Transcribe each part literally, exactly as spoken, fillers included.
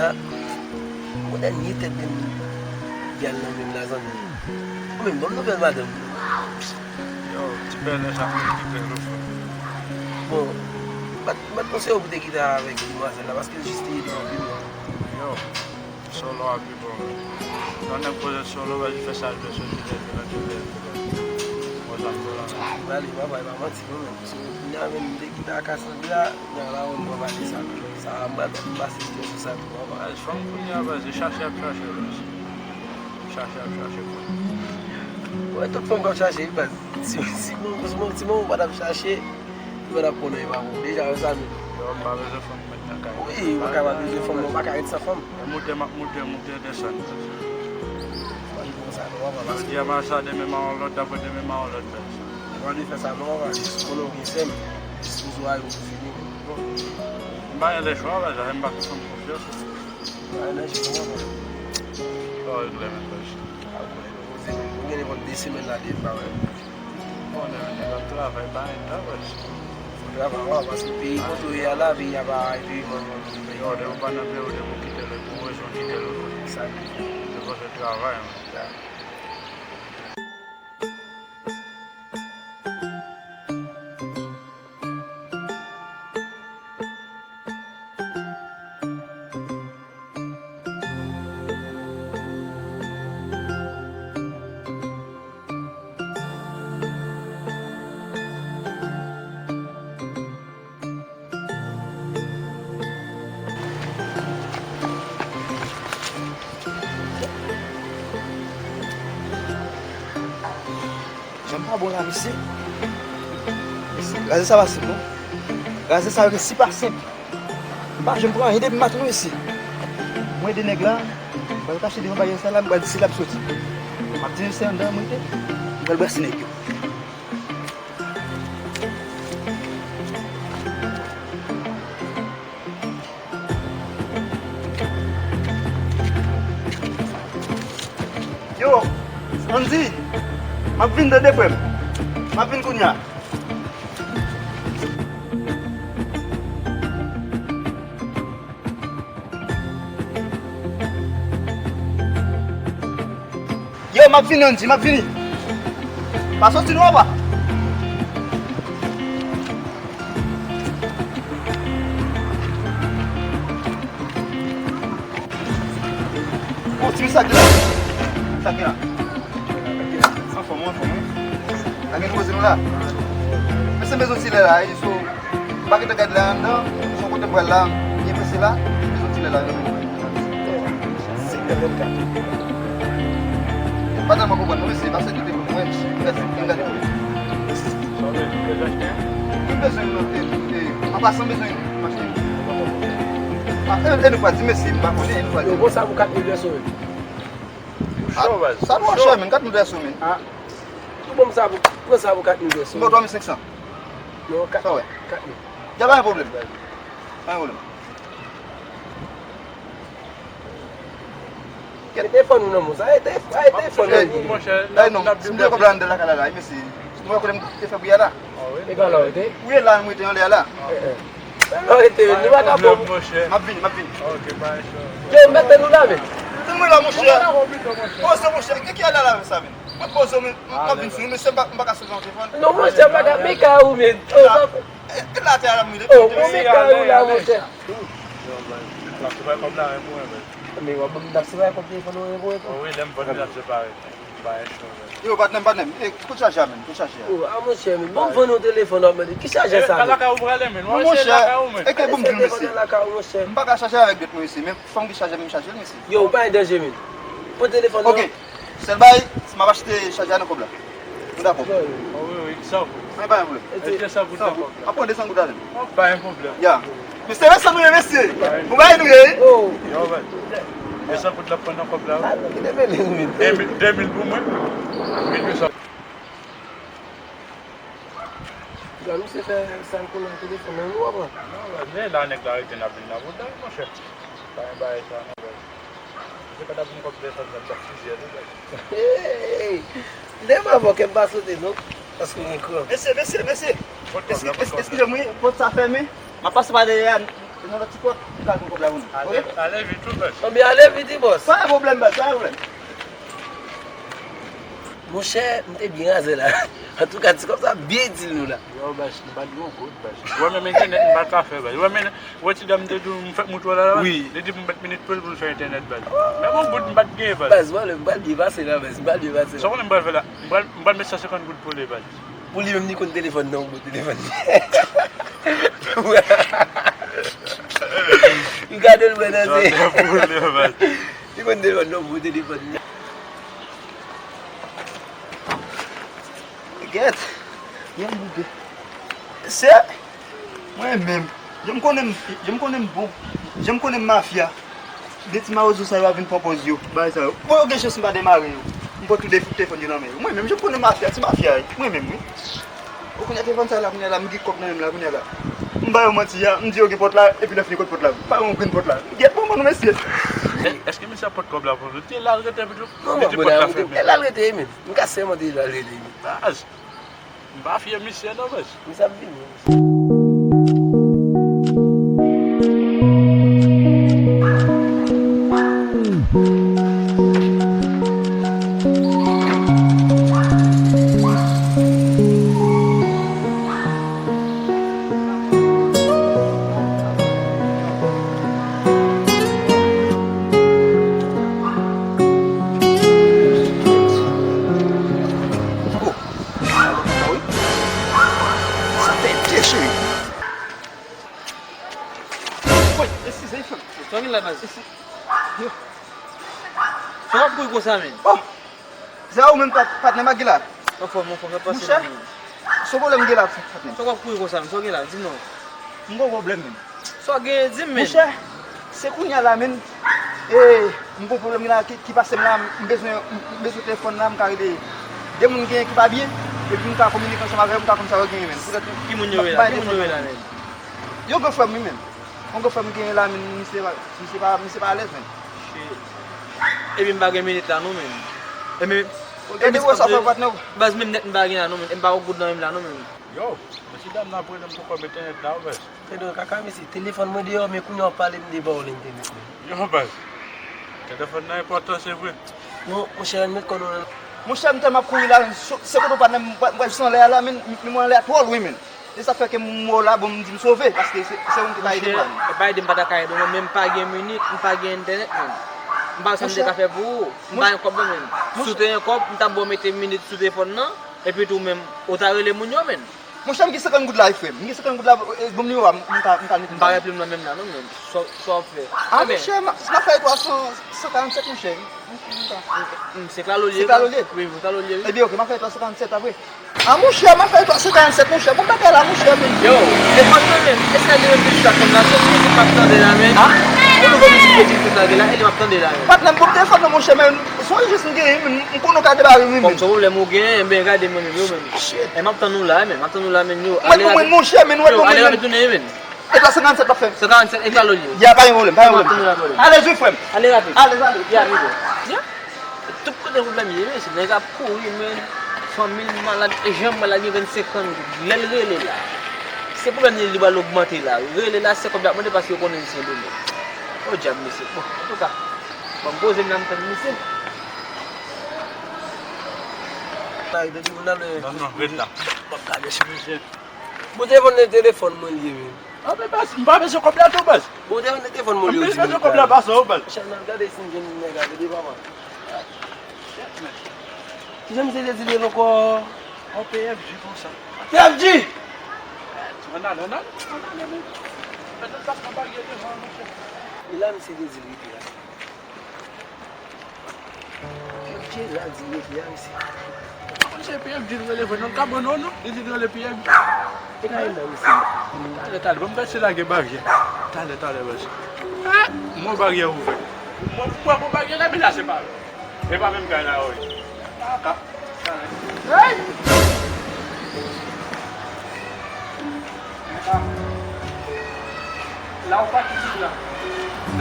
Mwen dènye tèt menm, vyal nan menm la, zanmi. Ou menm, ban m nouvèl madanm. Yo, ti bèlè sa, mwen ki bèl, frè. Bon, m pa t, m pa t panse yo pou te kite avèk demwazèl la, paske l jis te ede anpil, non. Yo, solo a pi bon. Yon nèg poze solo, va li fè sa l vle soti lè l vle, lè l vle. Bon, sa m vle la. Bale, papa, e pa manti, non, men. So, kounye a menm, m te kite a Cassandra, kounye a la, ou mwen pale sa tou. Sa a, m pral pase sou sa tou, papa. Baz, fanm kounye a, baz, e chache y ap chache, baz. Chache y ap chache, baz. Wè, tout fanm k ap chache, wi, baz. Si, si, si, si, si, si, ou pa t ap chache, ou pa t ap konnen, papa. Deja, wè sa, men. Yo, m pa bezwen fanm. Wi, ou pa ka pa bezwen fanm, non, ou pa ka ret san fanm. Moute, m ap moute, moute, desann. Mwen di konsa, non, papa, paske jodi a m a sa, demen m a yon lòt, apre demen m a yon lòt, bèl. Mwen di fè sa, non, papa, jis konnen w gen sè m, jis pou zwa yo pou fini. Bon, m pa gen lechwa, baz, m pa fè fanm konfyans. M pa gen lechwa, non, papa. Sa w regle, men, baz? A, ou konnen nou poze, nou gen nenpòt de semèn la, de pa wè. Bon, nèg, nèg ap travay, pa gen tan, baz. Fò travay, wi, paske peyi kote w ye a la, peyi a pa, peyi manman nou, peyi. Yo, depi w pa nan peyi w, depi w kite l, pou rezon kite l, wi. Sa ki fè. Se fòse travay, wi. Jan m pa bon la, mesye. Mesye, raze sa pa senp, non. Raze sa, mesye, pa senp. M pa janm pran anyen depi maten, non, mesye. Mwen ede nèg la, m pral kache devan baryè sa la, m pral di se la m soti. M ap di se anndan mwen te, m pral brase nèg yo. Yo, Andy, m ap vin tande frè m. M ap vin kounye a. Yo, m ap vini, Andy, m ap vini. Pa soti non, papa. Bon, ti mesye, sa gen la? Sa gen la? Anfòm, anfòm, wi. Sa gen nou poze nou la? Mesye, m bezwen ti lè la, wi, so, m pa gentan gad lè anndan, se yon kote m pral la, m byen prese la, m bezwen ti lè la, wi. Senk è vennkat. M pa tèlman konprann, non, mesye, pase kite pou mwen, m gade pou li. Sa w vle, ou bezwen achte? M bezwen yon, e, e, an pasan, m bezwen yon. Mache. A, e, e nou pa di mesye, m pa konnen, e nou pa di. Yo, bon, sa pou kat mil peso, wi. Yo, cho, baz. Sa twò chè, men, kat mil peso, men. A, ou ban m sa pou, pran sa pou kat mil peso. M ba w twa mil senk san. Non, kat mil. Sa wè. Kat mil. Ya, pa gen pwoblèm. Pa gen pwoblèm. Kèt. Telefòn ou nan men w sa, e te, e telefòn nan men w. Monchè, ay non, si m te konprann de lakay la, la, mesye. Nou wè kote m te fè bri a la? E pa la w te? Wi, e la, mwen te anlè a la. E, e. E la w te, nou pa ka pran. M ap vini, m ap vini. Ok, pa gen cho. Yo, mete nou la, men. Tann mwen la, monchè. Poze, monchè. Ki, ki ale a la, sa, men? Mwen poze, men, m ap vini sou nou, mesye, m pa, m pa ka sot nan telefòn. Non, monchè, m pa ka, men ka ou, men. E la, e la, te a la, mwen. Oh, men ka ou la, monchè. Yo, baz, n ap se bay kòb la, en, pou en, baz. Men w ap ban m, n ap se bay kòb telefòn ou, en, pou en tou. O wi, lè m vann li, n ap separe. M pa en cho, baz. Yo, patnè m, patnè m. E, kote chaje a, menm? Kote chaje a? O, a, monchè, men ban m vann yon telefòn w ap mande. Ki chaje sa, men? Lakay ou prale, men. Non, monchè, lakay ou, men. E ke bon m di w, mesye. M pa ka chaje avèk dèt mwen, mesye. Men fò m gen chaje, men m chaje l, mesye. Yo, ou pa an danje, men. Pran telefòn nan. Ok. Sèl bagay, si m ap achte chaje a nan kòb la. Nou dakò? Wi, wi, san goud. Mwen pa gen pwoblèm. San goud. Ap pran de san goud avè m. Pa gen pwoblèm. Ya. Mesye, mesye, nou ye, mesye. Bon bagay nou ye, wi. Yo, baz. De san goud la pran nan kòb la, wi. De mil, de mil pou mwen. Mil uit san. Gade misye fè sa l konnen an telefòn nan, nou wè pran. Non, baz, men la nèg la rete n ap vin nan bouda, monchè. Pa gen bagay sa, non, baz. Misye pa t ap vin kòb telefòn nan, m t ap fizye l, wi, baz. Hey! Lè m avè w, kè m pa sote, non. Paske w gen kran. Mesye, mesye, mesye. Eskize m, wi, pòt sa fèmen. M ap pase pa dèyè a. Nan lòt ti pòt, m ka jwenn kòb la pou nou. Ale, oke? Ale vit tou, baz. Anben, ale vit wi, bòs. Pa gen pwoblèm, baz, pa gen pwoblèm. Monchè, m te byen razè la. Antouka, ti kòb sa ap byen itil nou la. Yo, baz, m pa t gen yon goud, baz. Ou wè menm entènèt, m pa t ka fè, baz. Ou wè menm, ou wè ti dam te di w m fèk moutre w la, la, baz? Wi. Li di pou m met minit pou l, pou l fè entènèt, baz. Menm yon goud, m pa t gen, baz. Baz, m pral byen pase la, baz. M pral byen pase la. Sa w konnen m pral fè la? M pral, m pral met san senkant goud pou li, baz. Pou li menm, li konn telefòn nan, ou konn telefòn li. Ou gade l, mwen, nan se. Li konn telefòn nan, ou konn telefòn li. Gèt, yon bouke. Se, mwen menm, jan m konnen m, jan m konnen m bon, jan m konnen m mafya. De ti mawozo sa yo ap vin pran pòz yo, bagay sa yo. Bon, yo gen chans m pa demare yo. M pran tout de telefòn yo nan men yo. Mwen menm, jan m konnen mafya, ti mafya, wi. Mwen menm, wi. Ou konnen telefòn sa la, kounye a la, m gen kòb nan men m la, kounye a la. M ba yo manti a, m di yo gen pòt la, epi lè fini kote pòt la. Pa yon grenn pòt la. Gèt manman nou, mesye. Èske mesye ap pot kòb la pou nou? Te la l rete pito. Non, li di pòt la fèmen. E la l rete, men. M ka sèmante li la l rete, men. Baz. M pa fye misye non, baz. Misye ap vini. Sa fè byen, cheri. Woy, eskize, frè m. Sa w gen la, baz? Esi-, yo. Sa w ap kouri konsa, men? Oh! Se a ou menm, pat-, patnè m a gen la? Anfòm, anfòm, sa pase la, men? Monchè, se yon pwoblèm m gen la, patnè m. Sa w ap kouri konsa, men? Sa w gen la? Di m non. M gon pwoblèm, menm. Sa w genyen, di m, men. Monchè, se kounye a la, menm. E, m gon pwoblèm la ki, ki pase m la, m bezwen, m bezwen telefòn la, m ka rele de moun genyen ki pa byen, epi m ka kominike ansanm avè yo, m ka konn sa yo genyen, menm. Poutèt ki moun yo ye la? Ki moun yo ye la, menm? Yon gran frè m, wi, menm. Yon gran frè m genyen la, menm, misye pa, misye pa, misye pa alèz, menm. Shit. Epi m pa gen minit la, non, menm. Epi, epi sa fè, patnè. Baz, menm nèt m pa gen la, non, menm. E m pa gon goud nan men m la, non, menm. Yo, mesye dam nan ap rele m pou kòb entènèt la, wi, baz. Tande kaka, mesye, telefòn mwen deyò, men kounye a w ap pale m de ba w entènèt, men. Yo, baz. Telefòn nan enpòtan, se vre. Non, monchè, met kò nou nan. Monchè, m tèlman ap kouri la, se, se kote w pa nan, m pral, m pral jis anlè a la, men, men mwen anlè a twò lwen, men. E sa fè ke m wè w la, bon, m di m sove, paske se, se ou m te ka ede m la, men. Monchè, e pa ede m pa ta ka ede w, non, men m pa gen minit, m pa gen entènèt, men. M pa wè sa m te ka fè pou ou. M pa gen kòb, non, men. Si w te gen kòb, m t ap ba w mete minit sou telefòn nan, epi tou, menm, ou ta rele moun yo, men. Monchè, m gen senkant goud la, wi, frè m. M gen senkant goud la, e, ban m nimewo a, m, m ka, m ka mete. M pa gen plim nan menm la, non, men. Sa, sa w ap fè? A, monchè, m, m ap fè twa san, san karannsèt, monchè. M, m, m, m, se klalo l ye, wi. Se klalo l ye? Wi, wi, klalo l ye, wi. Ebyen, oke, m ap fè twa san karannsèt apre. A, monchè, m ap fè twa san karannsèt, monchè. Bon bagay la, monchè, men. Yo, e pa tande, e sa li menm ki chita konn la, se mizik m ap tande la, men. A? Yon nouvo mizik yo di tout lage la, e li m ap tande la, men. Patnè m, bon telefòn nan, monchè, men. Sonje jis m genyen, men. M konnen w ka debare, wi, men. Kòm se pwoblèm ou genyen, men gade mwen menm, yo, men. Shit. E m ap tann ou la, men. M ap tann ou la, men, yo. Ou mèt pou mwen, monchè, men, ou mèt pou mwen, men. Yo, ale rapid tounen, men. E twa san karannsèt w ap fè? San karannsèt, e klalo l ye. Ya, pa gen pwoblèm, pa gen pwoblèm. Alèz wi, frè m. Ale rapid. Alèz, alèz. Ya, mi bon. Ya. Tout kote pwoblèm ye, men, se nèg ap kouri, men. Fanmi l malad, e jan malad, li jwenn senkant goud. Lè l rele la. Se pwoblèm li, li pral ogmante la. Rele la, se kòb y ap mande paske yo konnen l se domèn. O dyab, mesye. Bon, antouka, ban m poze m la, m tann misye. Non, non, ret la. M ap gade sou misye. Bon, telefòn nan telefòn mwen li ye, men. A, men baz, m pa bezwen kòb la tou, baz. Bon, telefòn nan telefòn mwen li ye, ou di m bezwen kòb la, baz, oh, baz. Chan nan gade si m jwenn nèg la, gade papa. Shit, man. Kijan misye te di li ankò? On P F G konsa. P F G! Ann ale, ann ale, ann ale, men. Mèt nan plas nan baryè devan, monchè. E la misye te di l rete la. P F G la di rete a, mesye. Ou pa konn se P F G li rele vre non, Gabon non, non? Li di li rele P F G. E ka rele la, mesye. Talè, talè, ban m gad si la gen baryè. Talè, talè, baz. Ah, m wè baryè ouvè. Mwen, m wè gon baryè la, men la se pa vre. E pa menm kay la, wi. Kaka. Hey! La ou pa ki di la.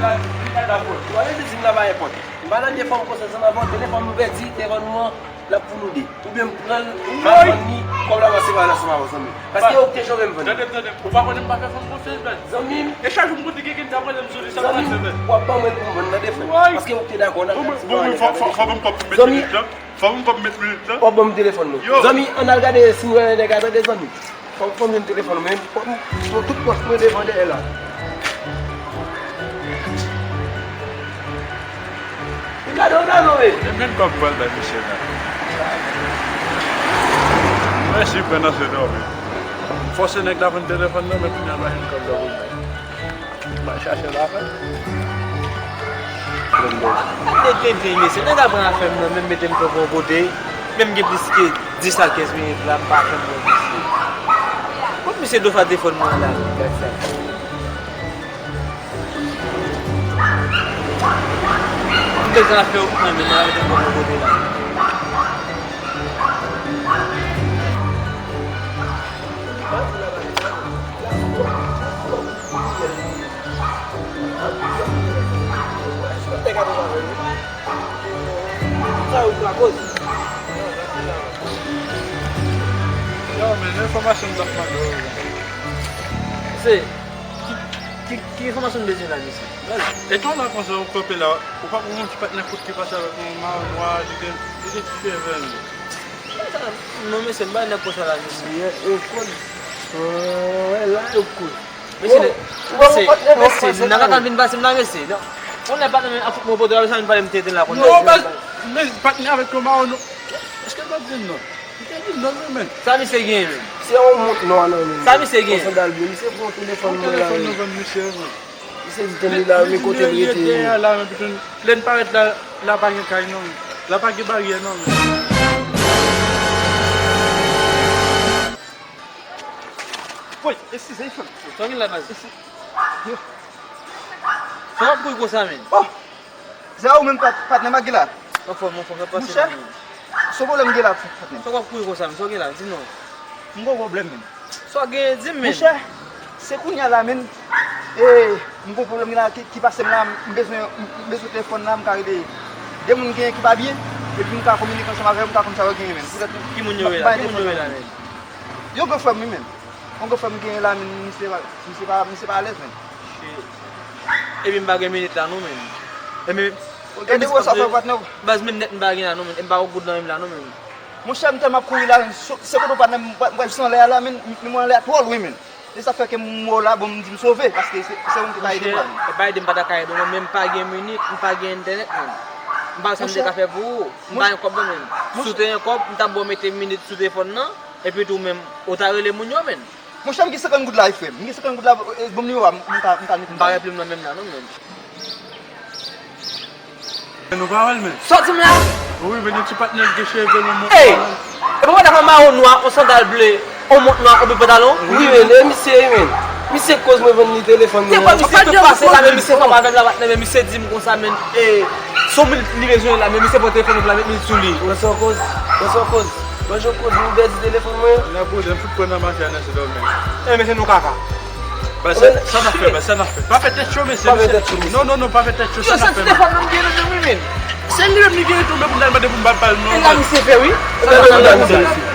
La, li pa dakò. Ou pa vle di m la pa gen pòt. M pa nan de fanm konsa, ansanm avè w, telefòn nou pèdi, telefòn nou an, l ap pou nou de. Oubyen m pran l, m pa vann li. Kòb la pase pa nan sou mawo, zanmi. Paske ou te jwenn m vann. Tande, tande. Ou pa konnen m pa fè fanm konfyans, baz. Zanmi m. E chak jou m konte gen gen ta pale m sou li, sa m pral fè, baz. W ap ban mwen l pou m vann nan defen. Paske ou te dakò nan bon, bon, fò, fò, fò ban m kòb pou m met minit lan. Fò ban m kòb pou m met minit lan. W ap ban m telefòn mwen. Zanmi, ann al gade si m wè nèg la, tande, zanmi. Fò, fò m jwenn telefòn mwen. Fò m, fò tout pòch mwen devan dèyè la. Li gade w nan non, men. Men, men kòb pral bay misye la. Mèsi, pran nan se dòmi. Fòse nèg la vann telefòn nan, men kounye a l pa jwenn kòb la pou l bay. M al chache l avè l. Gade tenten mesye, nèg la pran afè m nan, menm mete m kanpe yon kote, menm gen plis ke dis a kenz minit la, m pa fè m wè misye. Kot misye do fa telefòn mwen la, gad sa. M bezwen afè w nan men mwen, mete m kanpe yon kote la. Yo, men, enfòmasyon m t ap mande w. Se, ki, ki, ki enfòmasyon m bezwen la, mesye? E tan la konsa, ou kanpe la, ou pa konn yon ti patnè fout ki pase avèk yon mawon nwa, li gen, li gen ti cheve, men. Non, mesye, m pa nèg konsa la, mesye. Yo, yo koz. Yo, la, yo koz. Mesye, mesye, mesye, nan ka vin pase m la, mesye. Non. Konnen patnè m ap fout mwen poto la, sa vin pale m tenten la, konnen. Non, men, men, patnè avèk yon mawon, non. Èske l pa t vin, non? Li te vin, non, men. Sa misye gen, men? Se yon mont nwa, non, men. Sa misye gen? Yon sandal ble, misye pran telefòn mwen la, men. Telefòn nou vann misye, men. Misye di tande la, men kote l rete. Lè n parèt la, la pa gen kay, non, men. La pa gen baryè, non, men. Woy, eskize, frè m. Sa w gen la, baz? Sa w ap kouri konsa, men? Oh! Se a ou menm, pat-, patnè m a gen la? Anfòm, anfòm, sa pase, monchè, men. Se yon pwoblèm m gen la, patnè m. Sa w ap kouri konsa, men? Sa w gen la? Di non. M gon pwoblèm, men. Sa w gen, di m, men. Monchè, se kounye a la, men. E, m gon pwoblèm la ki, ki pase m la, m bezwen, m bezwen telefòn la, m ka rele de moun genyen ki pa byen, epi m ka kominike ansanm avè yo, m ka konn sa yo genyen, men. Poutèt ki moun yo ye la? Ki moun yo ye la, men? Yon gran frè m, wi, men. Yon gran frè m genyen la, men, misye pa, misye pa, misye pa alèz, men. Shit. Epi m pa gen minit la non, men. Epi, gade wè sa fè patnè w. Baz, menm nèt m pa gen la non, men. E m pa gon goud nan men m la non, men. Monchè, m tèlman ap kouri la, se, se kote w patnè m, m, m, m anlè a la, men, m, m anlè a twò lwen, men. Se sa fè ke m wè w la, bon, m di m sove, paske se, se ou m te ka ede m la, men. Monchè, e pa ede m pa ta ka ede w non, men m pa gen minit, m pa gen entènèt, men. M pa wè sa m te ka fè pou ou. M pa gen kòb non, men. Si w te gen kòb, m t ap ba w mete minit sou telefòn nan, epi tou menm, ou ta rele moun yo, men. Monchè, m gen senkant goud la, wi, frè m. M gen senkant goud la, e, ban m nimewo a, m, m ka, m ka mete. M pa gen plim nan men m la non, men. Nou pa wè l, men. Sòti m la! Wi, men yon ti patnè l gen cheve, men. Ey! E pa w dakò mawon nwa, yon sandal ble, yon mont nwa, yon bout pantalon? Wi, men, e misye, wi, men. Misye k koz mwen vann li telefòn mwen an. Se pa misye k pase la, men misye pa avè m la, patnè, men misye di m konsa, men, e, se yon minit li bezwen la, men misye pran telefòn mwen la, met minit sou li. Wè sa w koz, wè sa w koz. Wè jan w koz, m pèdi telefòn mwen an. Nan pwoblèm, fout pran nan mafya nan se dòmi. E, mesye, nou kaka. Baz, sa, sa n ap fè, baz, sa n ap fè. Pa fè tèt cho, mesye. Pa fè tèt cho, mesye. Non, non, non, pa fè tèt cho, sa n ap fè, baz. Yo, se telefòn nan m gen nan men m, men. Se li menm li gen tou, men pou n al mande pou m pa ba l non. E la misye fè, wi. E la misye fè.